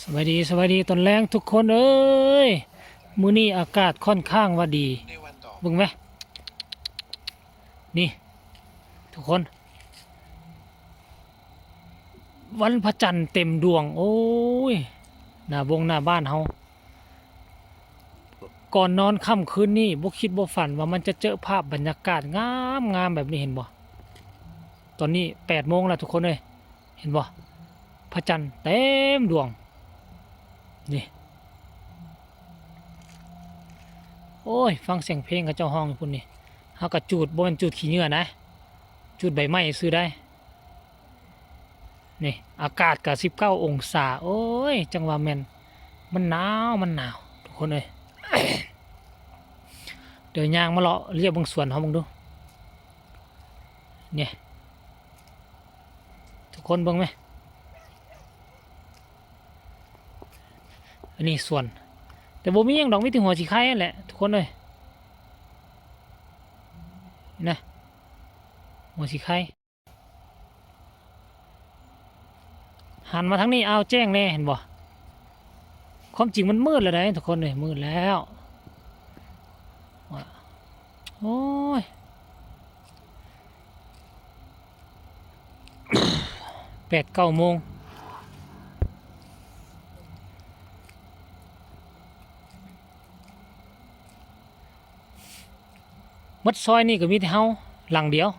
ສະບາຍດີ ສະບາຍດີຕອນແລງທຸກຄົນເອີຍ. ມື້ນີ້ອາກາດຂ້ອນຂ້າງວ່າດີ. ເບິ່ງແມ ນີ້ທຸກຄົນ ວັນພະຈັນເຕັມດວງ. ໂອ້ຍ ໜ້າບົງໜ້າບ້ານເຮົາ. ກ່ອນນອນຄ່ຳຄືນນີ້ ບໍ່ຄິດບໍ່ຝັນວ່າມັນຈະເຈີພາບບັນຍາກາດງາມໆແບບນີ້ ເຫັນບໍ່? ຕອນນີ້ແປດໂມງແລ້ວທຸກຄົນເອີຍ. ເຫັນບໍ່? ພະຈັນເຕັມດວງ ນີ້. ໂອ້ຍ ຟັງສຽງເພງເຂົາເຈົ້າຮ້ອງຢູ່ພຸ້ນນີ້. ເຮົາກໍຈູດ ບໍ່ແມ່ນຈູດຂີ້ເຫຍື້ອນະ ຈູດໃບໄມ້ຊື່ໄດ໋. ນີ້ ອາກາດກໍສິບເກົ້າອົງສາ. ໂອ້ຍ ຈັ່ງວ່າແມ່ນ ມັນໜາວ ມັນໜາວ ທຸກຄົນເອີຍ. ດຽວຍ່າງມາເລາະລຽບເບິ່ງສວນເຮົາເບິ່ງດູ. ນີ້ ທຸກຄົນເບິ່ງແມ ອັນນີ້ສວນ ແຕ່ບໍ່ມີຫຍັງດອກ ມີແຕ່ຫົວສີໄຄຫັ້ນແຫຼະທຸກຄົນເອີຍ. ນະ ຫົວສີໄຄ. ຫັນມາທາງນີ້ ອ້າວ ແຈ້ງແດ່ ເຫັນບໍ່? ຄວາມຈິງມັນມືດແລ້ວເດ້ທຸກຄົນເອີຍ ມືດແລ້ວ. ໂອ້ຍ ແປດເກົ້າໂມງ. ໝົດຊອຍນີ້ກໍມີແຕ່ເຮົາຫຼັງດຽວ.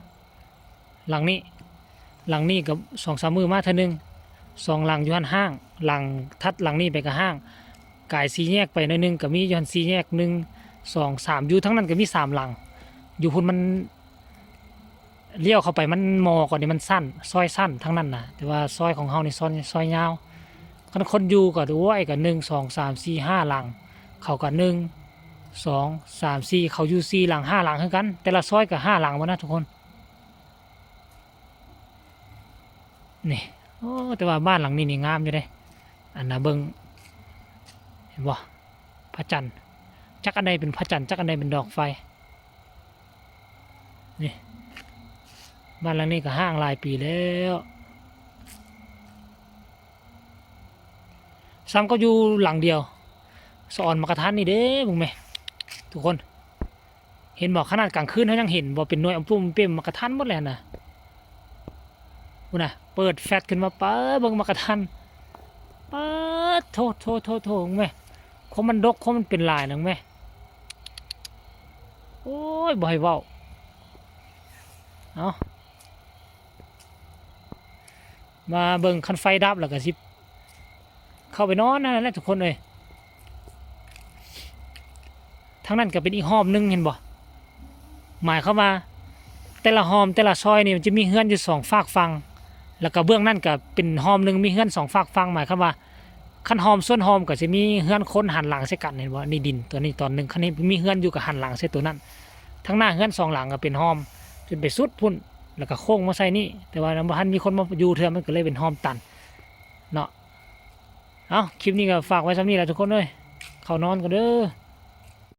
ຫຼັງນີ້ ຫຼັງນີ້ກໍສອງສາມມື້ມາເທື່ອໜຶ່ງ. ສອງຫຼັງຢູ່ຫັ້ນຮ້າງ ຫຼັງຖັດຫຼັງນີ້ໄປກໍຮ້າງ. ກາຍສີ່ແຍກໄປໜ້ອຍໜຶ່ງກໍມີຢູ່ຫັ້ນສີ່ແຍກ ໜຶ່ງ ສອງ ສາມ ຢູ່ທາງນັ້ນກໍມີສາມຫຼັງ. ຢູ່ພຸ້ນມັນລ້ຽວເຂົ້າໄປ ມັນໝໍ່ກວ່ານີ້ ມັນສັ້ນ ຊອຍສັ້ນທາງນັ້ນນະ ແຕ່ວ່າຊອຍຂອງເຮົານີ້ຊອຍ ຊອຍຍາວ. ຄັນຄົນຢູ່ກໍ ໂອ້ຍ ກໍໜຶ່ງ ສອງ ສາມ ສີ່ ຫ້າຫຼັງ ເຂົາກໍໜຶ່ງ ສອງ ສາມ ສີ່ ເຂົາຢູ່ສີ່ຫຼັງ ຫ້າຫຼັງຄືກັນ. ແຕ່ລະຊອຍກໍຫ້າຫຼັງໝົດນະທຸກຄົນ. ນີ້ ໂອ້ ແຕ່ວ່າບ້ານຫຼັງນີ້ນີ້ງາມຢູ່ເດ້. ອັນນ່າເບິ່ງ ເຫັນບໍ່? ພະຈັນ ຈັກອັນໃດເປັນພະຈັນ ຈັກອັນໃດເປັນດອກໄຟ. ນີ້ ບ້ານຫຼັງນີ້ກໍຮ້າງຫຼາຍປີແລ້ວ. ສ່ຳກັບຢູ່ຫຼັງດຽວ ສະອອນໝາກກະທັນນີ້ເດ້. ເບິ່ງແມ ທຸກຄົນ ເຫັນບໍ່? ຂະໜາດກາງຄືນເຮົາຍັງເຫັນບໍ່ ເປັນໜ່ວຍອຳປຸ້ມເປ້ມໝາກກະທັນໝົດແລ້ວນະ. ພຸ້ນນະ ເປີດແຟດຂຶ້ນມາ ປາດ ເບິ່ງໝາກກະທັນ. ປາດໂທ້ ໂທ້ ໂທ້ ໂທ້ ເບິ່ງແມ ຄວາມມັນດົກ ຄວາມມັນເປັນຫຼາຍນະ ເບິ່ງແມ. ໂອ້ຍ ບໍ່ໃຫ້ເວົ້າ. ເອົາ ມາເບິ່ງ ຄັນໄຟດັບແລ້ວກໍຊິເຂົ້າໄປນອນນັ້ນແຫຼະທຸກຄົນເອີຍ. ທາງນັ້ນກໍເປັນອີກຮ່ອມໜຶ່ງ ເຫັນບໍ່? ໝາຍຄວາມວ່າແຕ່ລະຮ່ອມ ແຕ່ລະຊອຍນີ້ ມັນຈະມີເຮືອນຢູ່ສອງຟາກຝັ່ງ ແລ້ວກໍເບື້ອງນັ້ນກໍເປັນຮ່ອມໜຶ່ງ ມີເຮືອນສອງຟາກຝັ່ງ. ໝາຍຄວາມວ່າ ຄັນຮ່ອມສ່ວນຮ່ອມກໍຊິມີເຮືອນຄົນຫັນຫຼັງໃສ່ກັນ ເຫັນບໍ່? ນີ້ດິນຕົວນີ້ຕອນໜຶ່ງ ຄັນນີ້ມີເຮືອນຢູ່ກໍຫັນຫຼັງໃສ່ຕົວນັ້ນ. ທາງໜ້າເຮືອນສອງຫຼັງກໍເປັນຮ່ອມຈົນໄປສຸດພຸ້ນ ແລ້ວກໍໂຄ້ງມາໃສ່ນີ້ ແຕ່ວ່າຍັງບໍ່ທັນມີຄົນມາຢູ່ເທື່ອ ມັນກໍເລີຍເປັນຮ່ອມຕັນເນາະ. ເອົາ ຄລິບນີ້ກໍຝາກໄວ້ສ່ຳນີ້ແຫຼະທຸກຄົນເອີຍ. ເຂົ້ານອນກ່ອນເດີ.